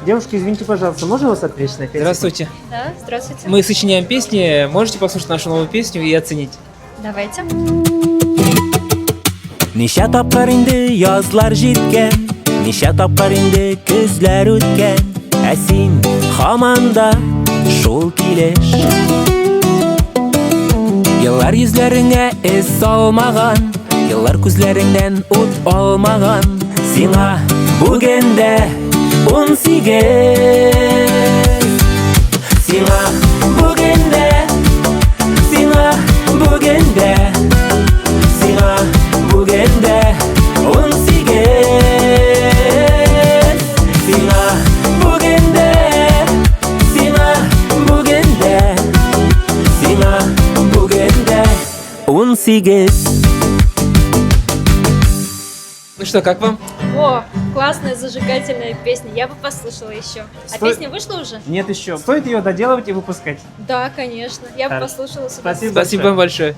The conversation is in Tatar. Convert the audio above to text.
Девушка, извините, пожалуйста, можно вас отвлечь на 5 секунд? Здравствуйте. Да, здравствуйте. Мы сочиняем песни. Можете послушать нашу новую песню и оценить? Давайте. Ничә тапкыр инде язлар җиткән, ничә тапкыр инде көзләр үткән, ә син һаман да шул килеш. Еллар йөзләреңә эз салмаган, еллар күзләреңнән ут алмаган. Сиңа бүген дә 18. Сиңа бүген дә, сиңа бүген дә, сиңа бүген дә 18. Сиңа бүген дә, сиңа бүген дә, сиңа бүген дә 18. Ну что, как вам? О, классная зажигательная песня. Я бы послушала еще. А песня вышла уже? Нет еще. Стоит ее доделывать и выпускать. Да, конечно. Я бы Хорошо. послушала с Спасибо. Спасибо вам большое.